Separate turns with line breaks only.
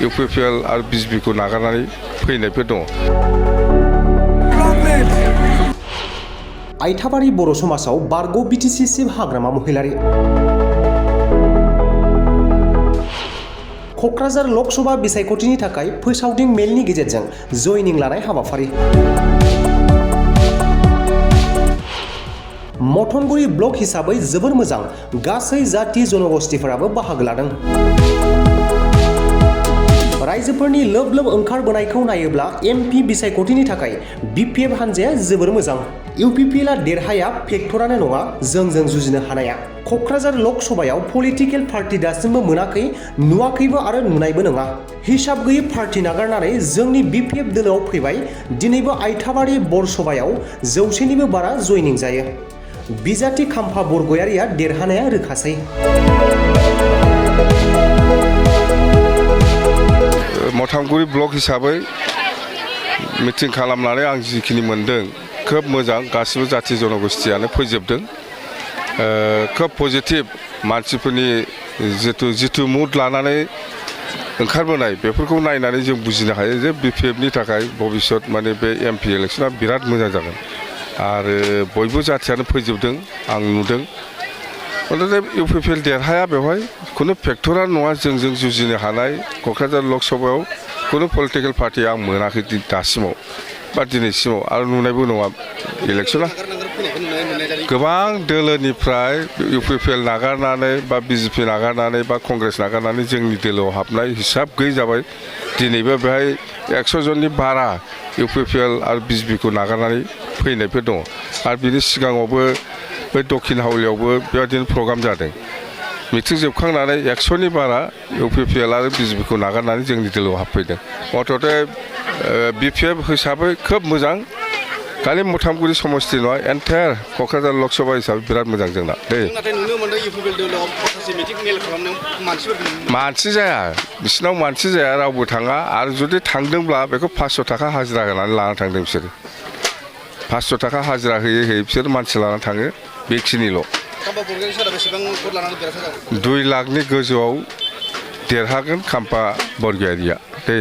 UPPL आरो बिजेपिखौ नागारनानै फैनायफोर दङ।
आइथाबारि बर' समाजाव बारग' बिटिसि सिफ हाग्रामा महिलारि। क'क्राझार लकसभा बिसायख'थिनि थाखाय फोसावदिं मेलनि गेजेरजों जयनिं लानाय हाबाफारि। मथनगुरि ब्लक हिसाबै जोबोर मोजां, गासै जाति जनगोष्ठीफोराबो बाहागो लादों। रायजोफोरनि लोब लोब ओंखारबोनायखौ नायोब्ला एमपि बिसायख'थिनि थाखाय बिपिएफ हानजाया जोबोर मोजां। इउपिपिएलआ देरहाया फेक्टरानो नङा जोंजों जुजिनो हानाया। क'क्राझार लकसभायाव पलिटिकेल पार्टी दासिमबो मोनाखै, नुवाखैबो आरो नुनायबो नङा। हिसाब गैयै पार्टी नागारनानै जोंनि बिपिएफ दोलोआव फैबाय। दिनैबो आइथाबारि बरसभायाव 100निबो बारा जयनिं जायो। बिजाथि खाम्फा बरगयारिया देरहानाया रोखासै।
मथामगुरि ब्लक हिसाबै मिटिं खालामनानै आं जिखिनि मोनदों खोब मोजां, गासिबो जाथि जनगोष्ठीयानो फैजोबदों। खोब पजिटिभ मानसिफोरनि जिथु मुड लानानै ओंखारबोनाय बेफोरखौ नायनानै जों बुजिनो हायो जे बिपिएफनि थाखाय भबिष्यत माने बे एमपि इलेक्सना बिराद मोजां जागोन आरो बयबो जाथियानो फैजोबदों आं नुदों। इउपिपिएल देरहाया बेवहाय खुनु फेक्टरानो नङा जोंजों जुजिनो हानाय। क'क्राझार लकसभायाव खुनु पलिटिकेल पार्टी आं मोनाखै दासिमाव बा दिनैसिमाव आरो नुनायबो नङा। इलेक्सना गोबां दोलोनिफ्राय इउपिपिएल नागारनानै बा बिजेपि नागारनानै बा कंग्रेस नागारनानै जोंनि दोलोआव हाबनाय हिसाब गैयै जाबाय। दिनैबो बेहाय 100 जननि बारा इउपिपिएल आरो बिजेपिखौ नागारनानै फैनायफोर दङ आरो बिनि सिगाङावबो बै दक्षिण हावलियावबो बेबायदिनो प्रग्राम जादों। मिटिं जोबखांनानै 100नि बारा इउपिपिएल आरो बिजेपिखौ नागारनानै जोंनि दोलोआव हाबफैदों। मथथे बिपिएफ हिसाबै खोब मोजां, खालि मथामगुरि समस्ति नङा एन्टायार क'क्राझार लकसभा हिसाबै बिराद मोजां जोंना दे। मानसि जाया, बिसिनाव मानसि जाया, रावबो थाङा आरो जुदि थांदोंब्ला बेखौ 500 थाखा हाजिरा होनानै लाना थांदों बिसोरो। 500 थाखा हाजिरा होयै होयै बिसोर मानसि लाना थाङो, बेखिनिल'। 2 लाखनि गोजौआव देरहागोन खाम्फा बरगयारिया दे।